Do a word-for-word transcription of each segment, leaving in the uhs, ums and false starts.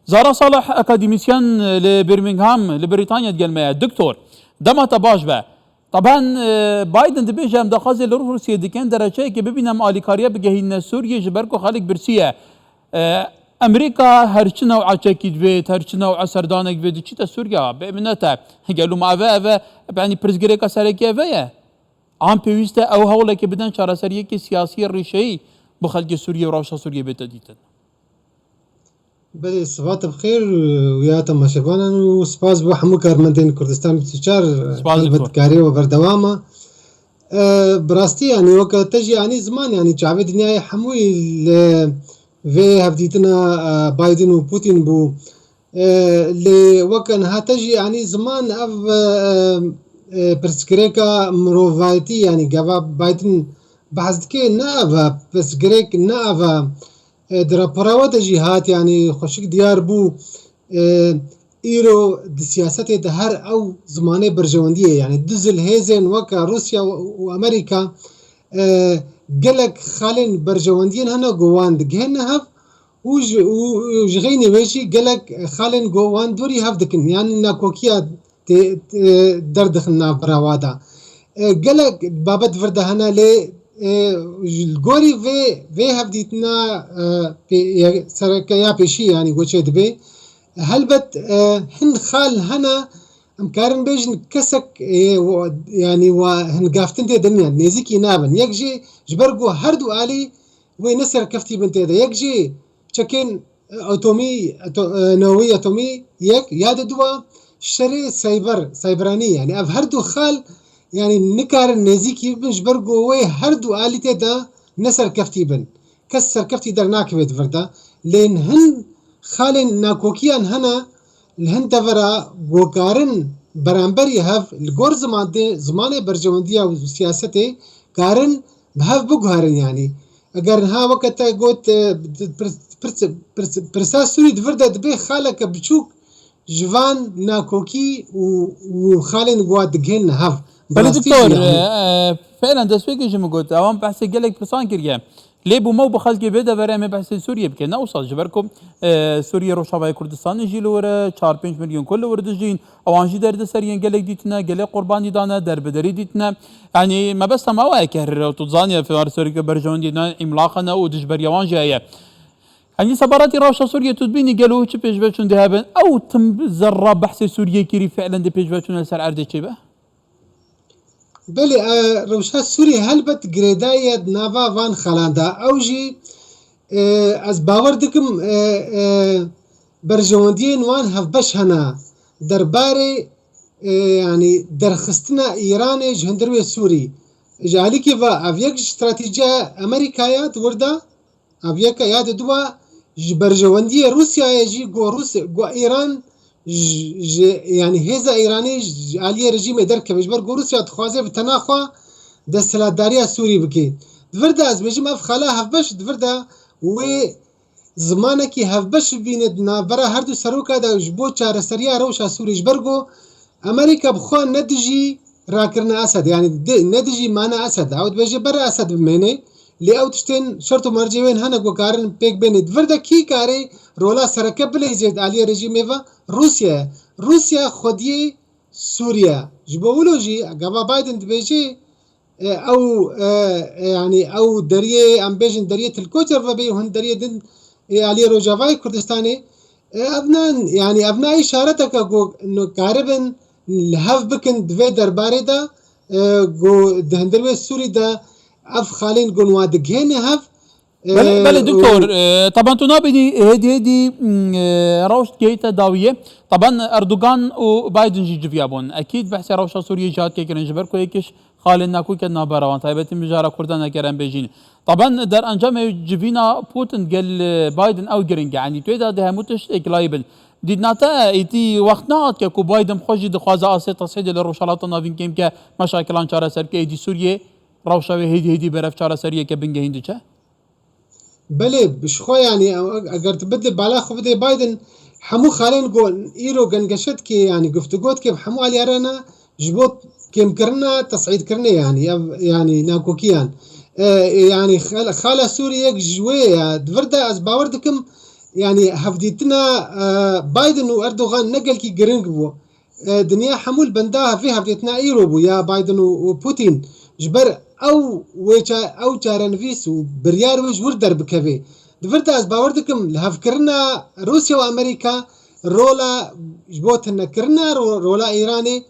Zara Salih, akademîsyen li Birmingham, li Brîtanya digel me ye. Doktor, dema te baş be. Taban, e, Biden dibêje, em daxwazê li Rûsyê dikin, dereçeyekê bibîne, em alîkariye bigehînine Sûriyê, ji ber ku xelk birsiye. E, Amerîka her çi new'a çekî divêt, her çi new'a serdanek divêt, diçîte Sûriya, bê minete. Gelo ma eve, eve, yanî pirsgirêka serekî eve ye. An pêwîst e ew hewlekê bidin çareseriyekê siyasî rîşeyî bo xelkê Sûriyê û rewşa Sûriyê bête dîtin. Belê, sibat bi xêr û ya temaşevanan û spas bo hemû karmendên Kurdistan bîst û çar. Spas, helbet doktor. Karê we berdewam e. E, bi rastî, yanî, weke te jî anî ziman, yanî, çavê dinyayê hemûyî li vê hevdîtina, e, Biden û Putin bû. E, lê weke niha te jî anî ziman, ev, e, e, pirsgirêka mirovayetî, yanî, gava Biden behs dike, ne ev e, pirsgirêk ne ev e. E, di rapora we de jî hat, yanî xweşik diyar bû, e, îro di siyasetê de her ew zimanê berjewendiyê, yanî du zilhêzên weke Rûsya û, û Amerîka, e, gelek xalên berjewendiyên hene ku wan digihêne hev û ji, û, û ji xeynî wê jî gelek xalên ku wan dûrî hev dikin, yanî nakokiya tê, tê derdixin navbera wa de. E, gelek babet vir de hene, lê, e, ji, li gorî vê, vê hevdîtina, e, pê-, ye-, sereke ya pêşî, yanî ku çê dibe, helbet, e, hin xal hene, em karin bêjin kesek, e, wa-, yanî wa hingaftin tê de niya, nêzîkî nabin. Yek jî ji ber ku her du alî wê ne serkeftî bin tê de. Yek jî çekên atomî, ato-, e, newewî atomî yek, ya di dua şerê sayber, sayberanî, yanî ev her du xal, yanî nikarin nêzîkî bibin, ji ber ku wê her du alî tê de ne serkeftî bin. Kes serkeftî dernakeve di vir de. Lê hin xalên nakokiyan hene, li hin devera ku karin beramberî hev li gor ziman de, zimanê berjewendiya û siyasetê karin bi hev biguherin, yanî. Eger niha weke te got, e, pirs-, pirs-, pirs-, pirsa Sûrî di vir de dibe xaleke biçûk ji van nakokî û, û xalên ku dihêne hev. Belê, rastî doktor, jî, yanî, e, e, felen destpêkê jî min got, ewan behsê gelek pirsan kiriye. Lê bo me û bo xelkê vê deverê em ê behsê Sûriyê bikin. Ne wisa, ji ber ku, e, Sûriyê Rojavayê Kurdistanê jî li wir e, çar pênc milyon Kurd li wir dijîn. Ewan jî derdê ser yên gelek dîtine, gelek qurbanî dane, derbiderî dîtine. Yanî mebesta me wa ye ke here tu dizaniye fêmar serokê berjewendî ne îmlaxane û dijberiya wan jî heye. Yanî sebaratî rewşa Sûriyê tu dibînî gelo çi pêşveçûn dê hebin? Ew tim zerra behsê Sûriyê kirî fiilen dê pêşveçûn li ser erdê çêbe? Belê, e, rewşa Sûriyê helbet girêdayî ye di nava van xalan de. Ew jî, e, ez bawer dikim, e, e, berjewendiyên wan hevbeş hene derbarê, e, yanî derxistina Îranê ji hundir wê Sûrî. Ji alîkî ve ev yek ji stratejiya Amerîkaya di wir de, ev yek e, ya di dua ji berjewendiyê Rûsyayê jî ku Rûsya, ku Îran ji, ji, yanî hêza Îranê ji aliyê rejîmê derkeve, ji ber ku Rûsya dixwaze bi tena xwe desthilatdariya Sûrî bike. Di vir de ez bêjim ev xala hevbeş di vir de wê zimanekî hevbeş bibîne di navbera her du seroka de ji bo çareseriya rewşa Sûrî, ji ber ku Amerîka bi xwe ne dijî rakirina Esed, yanî di-, ne dijî mana Esed. Ew dibêje ber Esed bimêne, lê ew tiştên şert û mercê wên hene ku karin pêk bêne. Di vir de kî karê rola sereke bileyzê di aliyê rejîmê ve? Rûsya ye. Rûsya xwediyê Sûriye. Ji bo wilo jî gava Biden dibêje, e, ew, e, e, yanî ew deriyê, em bêjin deriyê Til Koçer vebê û hin deriyê din ê aliyê Rojavayê Kurdistanê, e, ev ne, yanî ev ne îşareteke ku n-, karibin li hev bikin di vê derbarê de, e, ku di hundir wê Sûrî de ev xalên ku wan digihêne hev, Belê, e, belê, doktor, û e, taban tu nabînî hêdî hêdî, mm, e, rewş gihîte dawiyê. Taban Erdogan û Biden jî civiya bûn. Ekîd behsê rewşa Sûriyê jî hatiye kirin, ji ber ku yek ji xalên nakokê navbera wan, taybetî mijara Kurdan eger em bêjîn. Taban derencamê civîna Putin gel, e, Biden ew giring e. Yanî tu yê de di hemû tişt êklayî bin. Dîtina te îtî wext nehat ke ku Biden xwe jî dixwaze asê tesîdê li Rojhilata Navîn kêm ke, meşakilan çareser ke, êdî Sûriyê rewşa wê hêdî hêdî berev çareseriyeke bingehîn diçe? Belê, ji xwe, yanî, eger tu bidê, bala xwe bidê Biden, hemû xalên ku îro gengeşe dike, yanî, guftûgo dike bi hemû aliyarana ji bo kêmkirina tesîdkirinê, yanî, ev, yanî, nakokiyan. E, yanî, xal-, xala Sûriyê yek ji wê ye. Di vir de ez bawer dikim, Yanî hevdîtina e, Biden û Erdogan ne gelkî giring bû. E, dinya hemû li benda vê hevdîtina îro bû ya Biden û, û Putin. Ji ber ew wê ça-, ew çarenivîs û biryar wê ji wir derbikeve. Di vir de ez bawer dikim li hevkirina Rûsya û Amerîka rola ji bo tinekirina ro-, rola Îranê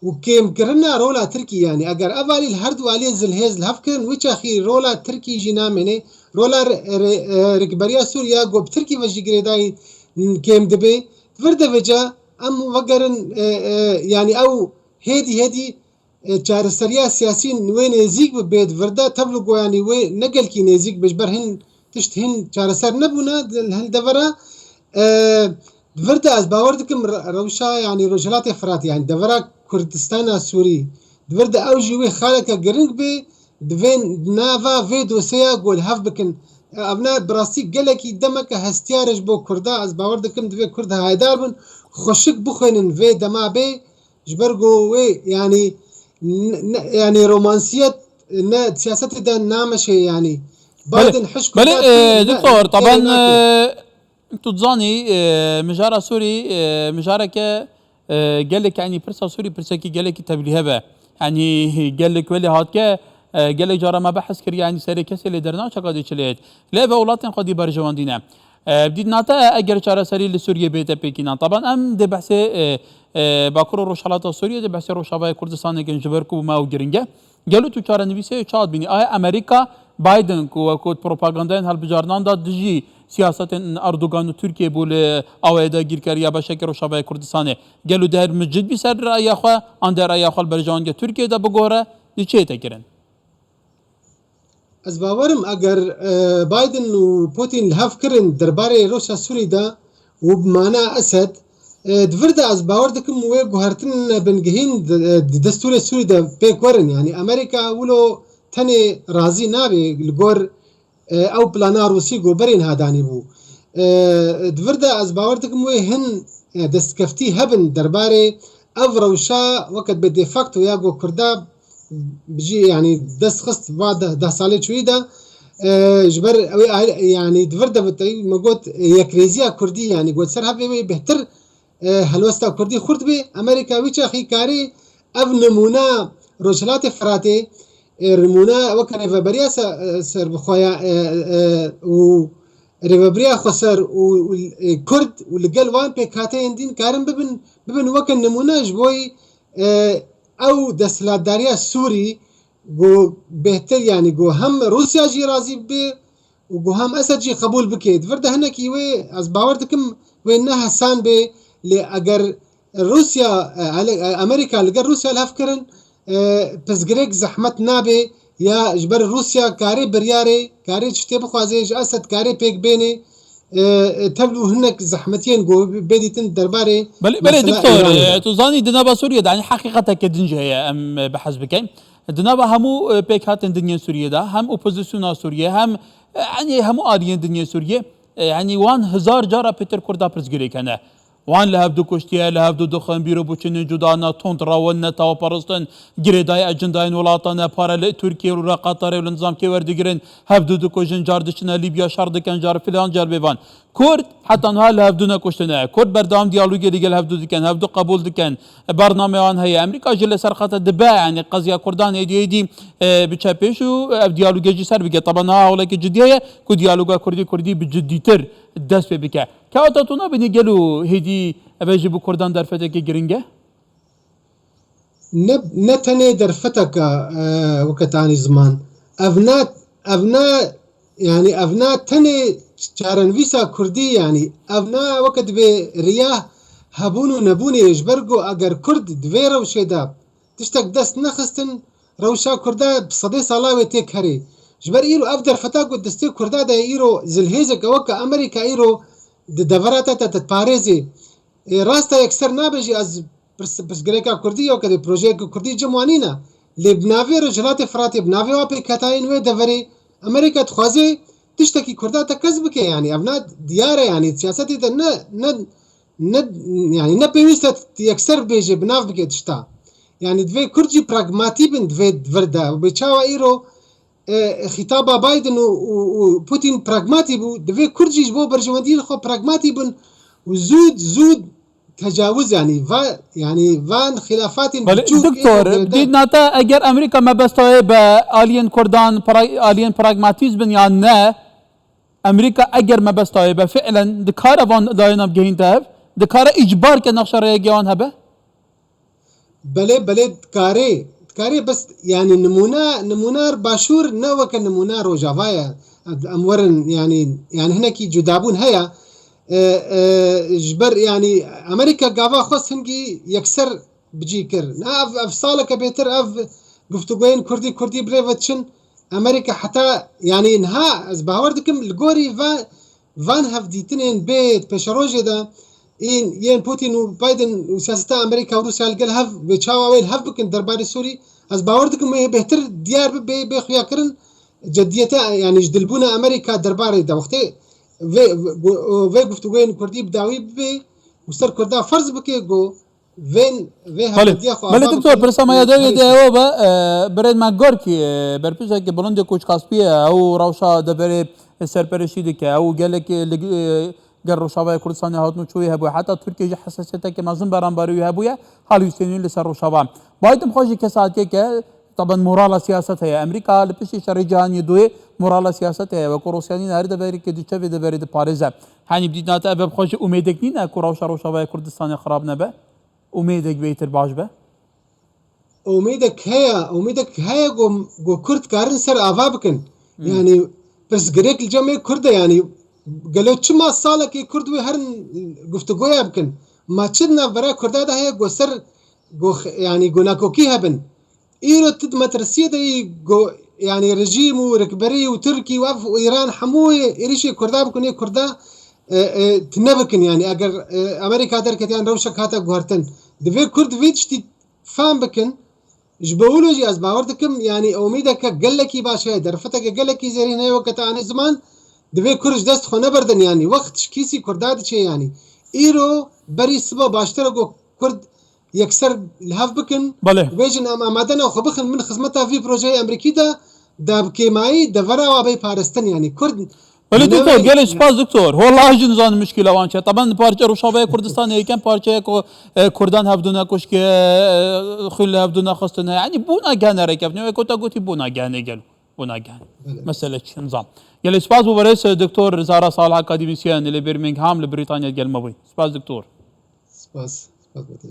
û kêmkirina rola Tirkî, yanî eger ev alî li her du aliyê zilhêz li hev kirin, wî çaxî rola Tirkî jî namêne, rola re-, re-, e, rikberiya Sûriya ku bi Tirkî ve jî girêdayî kêm dibe. Di vir de vêca em vegerin, e, e, yanî ew hêdî hêdî e, çareseriya siyasî wê nêzîk bibe, di vir de tevlî ku yanî wê ne gelkî nêzîk be, ji ber hin tişt hin çareser nebûne di, hin devera. E, di vir de ez bawer dikim re-, rewşa yanî Rojhilatê Firat, yanî devera Kurdistana Sûrî, di vir de ew jî wê xaleke giring be, divê nava vê dosyeya ku li hev bikin. E, ev ne bi rastî gelekî demeke hestiyar e ji bo Kurda. Ez bawer dikim divê Kurd haydar bin, xweşik bixwînin vê dema bê, ji ber ku wê yanî ne, ne, yanî romansiyet ne siyasetê de nameşe yanî. Belê, Biden hişk û belê, tat e, ne, doktor, ne, taban, nake. E, tu dizanî, e, mijara Sûrî, e, mijareke, e, gelek, yanî pirsa Sûrî pirsekî gelekî tevlîhev e. Yanî gelek welê hatke, e, gelek cara me behs kiriye, yanî serê kesê lê dernaçe ka dê çi lê hêt. Lê ev e welatên xwedî berjewendî ne. E, dîtina te eger çareserî li Sûriyê bête pêkînan. Taban em dê behsê, e, e, Bakur û Rojhelata Sûriyê, dê behsê Rojavayê Kurdistanê kin ji ber ku me ew giring e. Gelo tu çarenivîsê çawa dibînî? Aya Amerîka, Biden ku wekû di propagandayên hilbijarnan de dijî siyasetên Erdogan û Tirkiyê bû li awayê dagîrkeriya beşeke Rojavayê Kurdistanê. Gelo di her micid bî ser raya xwe, an di raya xwe li berjewandiya Tirkiyê de bigore, di çi yê te kirin? Ez bawerim eger, e, Biden û Putin li hev kirin derbarê rewşa Sûrî de û bi mana Esed, e, di vir de ez bawer dikim wê guhertinên bingehîn di, e, di destûrê Sûrî de pêk werin. Yanî Amerîka wilo tenê razî nabe li gor, e, ew plana Rûsî ku berê niha danî bû. E, di vir de ez bawer dikim wê hin, e, destkeftî hebin derbarê ev rewşa weke dibê de facto ya ku Kurda bi cî, yanî dest xist va deh, deh salê çûyî de, e, ji ber ew ê ail-, yanî di vir de bi tevî me got, e, yekrêziya Kurdî, yanî got ser hevê wê bêhtir, e, helwesta Kurdî xurt bê. Amerîka wî çaxî karê ev nimûna Rojhilatê Firatê, e, nimûna weke rêveberiya se-, e, serbixweya, e, e, û rêveberiya xweser û, û, e, Kurd û li gel wan pêkhateyên dîn karin bibin, bibin weke nimûne ji bo, e, ew desthilatdariya Sûrî ku bêhtir, yanî ku hem Rûsya jî razî bibe û ku hem Esed jî qebûl bike. Di vir de hinekî wê ez bawer dikim wê ne hesan bê, lê eger Rûsya, e, ele-, e, Amerîka li gel Rûsya li hev kirin, e, pirsgirêk zehmet nabe ya ji ber Rûsya karê biryarê, karê tiştê bixwaze, ji Esed karê pêk bêne, e, e, tevlî û hinek zehmetiyên ku bê dîtin derbarê Belê, belê, mesela doktor, Îranê de. E, tu zanî di nava Sûriyê de, yanî heqîqeteke din jî heye em, e, behs bikin. Di nava hemû, e, pêkhatên din yên Sûriyê de, hem opozisyona Sûriyê, hem, e, yanî hemû aliyên din yên Sûriyê, e, yanî wan hezar cara pêtir Kurda pirsgirêk hene. Wan li hev du kuştiye, li hev du dixin, bîr û biçûnên cuda ne, tund rewin ne, tawaperistin, girêdayî ecindayên welatan ne, pare li Tirkiyê û li Qatarê û li nizamkê werdigirin, hev du dikujin, car diçine Lîbya şer dikin, car filan, car bêvan. Kurd heta niha li hev du nekuştine. Kurd berdewam diyalogê li gel hev du dikin, hev du qebûl dikin. Bername wan heye. Amerîka jî li ser xete dibe, yanî qeziya Kurdan êdî êdî, e, biçe pêş û ev diyalogê jî ser bike. Taban niha hewleke cidî heye ku diyaloga Kurdî Kurdî bi cidîtir dest pê bike. Kewata tu nabînî gelo hêdî ev jî bi Kurdan derfetekê giring e? Ne, ne tenê derfeteke, e, weke tanî ziman. Ev ne, ev ne, yanî ev ne tenê çarenivîsa Kurdî, yanî ev ne weke dibê riya hebûn û nebûnê, ji ber ku eger Kurd di vê rewşê de tiştek dest nexistin, rewşa Kurda bi sedê sala wê têk herê. Ji ber îro ev derfeta ku destê Kurda de ye, îro zilhêzeke weke Amerîka îro di devera te te diparêzê. Ê, rast e, yekser nabe jî ez pirs-, pirsgirêka Kurdî ya weke projeyeke Kurdî cem wa nîne. Lê bi navê Rojhilatê Firatê, bi navê wa pêkhatayên wê deverê, Amerîka dixwaze tiştekî Kurda tekez bike, yanî ev ne diyar e, yanî siyasetê de ne, ne, ne, yanî ne pêwîst e tu yekser bêje, bi nav bike tişta. Yanî divê Kurd jî pragmatî bin di vê vir de. Bi çawa îro e, xîtaba Biden û, û, û Putin pragmatî bû, divê Kurd jî ji bo berjewendiyên xwe pragmatî bin û zûd zûd tecawuz, yanî va, yanî van xîlafatên Belê, biçûk doktor, ê bi dîtina te eger Amerîka mebesta wê be aliyên Kurdan, pra-, aliyên pragmatîst bin yan ne, Amerîka eger mebesta wê be fiilen dikare van layena bigihînte hev, dikare îcbar ke nexşa rêyekê wan hebe? Belê, belê, dikarê, dikarê, bes, yanî, nimûna, nimûna Başûr ne weke nimûna Rojava ye. Em werin, yanî, yanî hinekî cudabûn heye. E, e, ji ber, yanî, Amerîka gava xwest hingî yekser bi cî kir. Ne ev, ev saleke bêtir ev guftûgoyên Kurdî, Kurdî bi rê ve diçin. Amerîka heta, yanî, niha ez bawer dikim li gorî ve van hevdîtinên bê pêşerojê de ên yên Putin û Biden û siyaseta Amerîka û Rûsya li gel hev wê çawa wê li hev bikin derbarê Sûrî, ez bawer dikim wê bêhtir diyar bibe, bê xuyakirin ceddiyete, yanî ji dilbûna Amerîka derbarê de wextê vê, vê, vê guftûgoyên Kurdî bi dawî bibe û ser Kurda ferz bike ku vên, vê Belê. hevdiya xwe Belê, ava doktor, bikin. pirsa me ya dewê de ew be, e, birên me Gorkî, e, berpirseke bilind ê Koç Kaspiyê ye, ew rewşa deverê serperiştî dike, ew gelek, e, li, e, gel Rojavayê Kurdistanê hatin û çûyî hebûye. Heta Tirkiye jî hesasiyeteke mezin berambarî wî hebûye, hal wî stênî li ser Rojava. Biden xwe jî kesatiyeke, taban morala siyaset heye. Amerîka li piştî şerê cîhanî yê duyê morala siyaset heye. Wekû Rûsya nîne, her deverê ke diçe vê deverê diparêze. Henî bi dîtina te ev bi xwe jî umêdek nîne ku rewşa Rojavayê Kurdistanê xirab nebe? Umêdek bêtir baş be? Umêdek heye, umêdek heye ku, ku Kurd karin ser ava bikin. Hmm. Yanî pirsgirêk li cem ê Kurd e, yanî gelo çima salekê Kurd wê herin guftûgoya bikin? Ma çi di navbera Kurda de heye ku ser, ku x-, yanî ku nakokî hebin? Îro tu di metirsiyê de yî ku, yanî rejîm û rikberî û Tirkî û ev û Îran hemû ê êrîşê Kurda bikin, ê Kurda, e, e, tune bikin, yanî eger, e, Amerîka derketiyan rewşek hate guhertin. Divê Kurd vê tiştî fam bikin. Ji bo wilo jî ez bawer dikim, yanî umîdeke gelekî baş heye, derfeteke gelekî zêrîn heye weke te anî ziman, divê Kurd ji dest xwe neberdin, yanî wext ji kîsî Kurda diçe, yanî. Îro berî siba baştir e ku Kurd yekser li hev bikin, Belê. bêjin em amade ne xwe bixin min xizmeta vî projeyê Amerîkî de, de bi kêmayî devera wa bê parastin, yanî Kurd Belê, ne doktor, wê gelê spas, doktor. Wallahî jî nizanim muşkîla wan çi ye. Taban parçe Rojavayê Kurdistanê yekem parçeyek ku, e, Kurdan hevdûne kuşke, e, xwîn li hevdûne xistine. Yanî bûna gehne rêkeftinê. Wek ku te gotî bûna gehne gelo. Bûna gehne. Belê. Mesele çi nizam. Gelê spas bo berêz, e, doktor Zara Salih, akademîsyen li Birmingham li Brîtanya gel me bûy. Spas, doktor. Spas. Spas, doktor.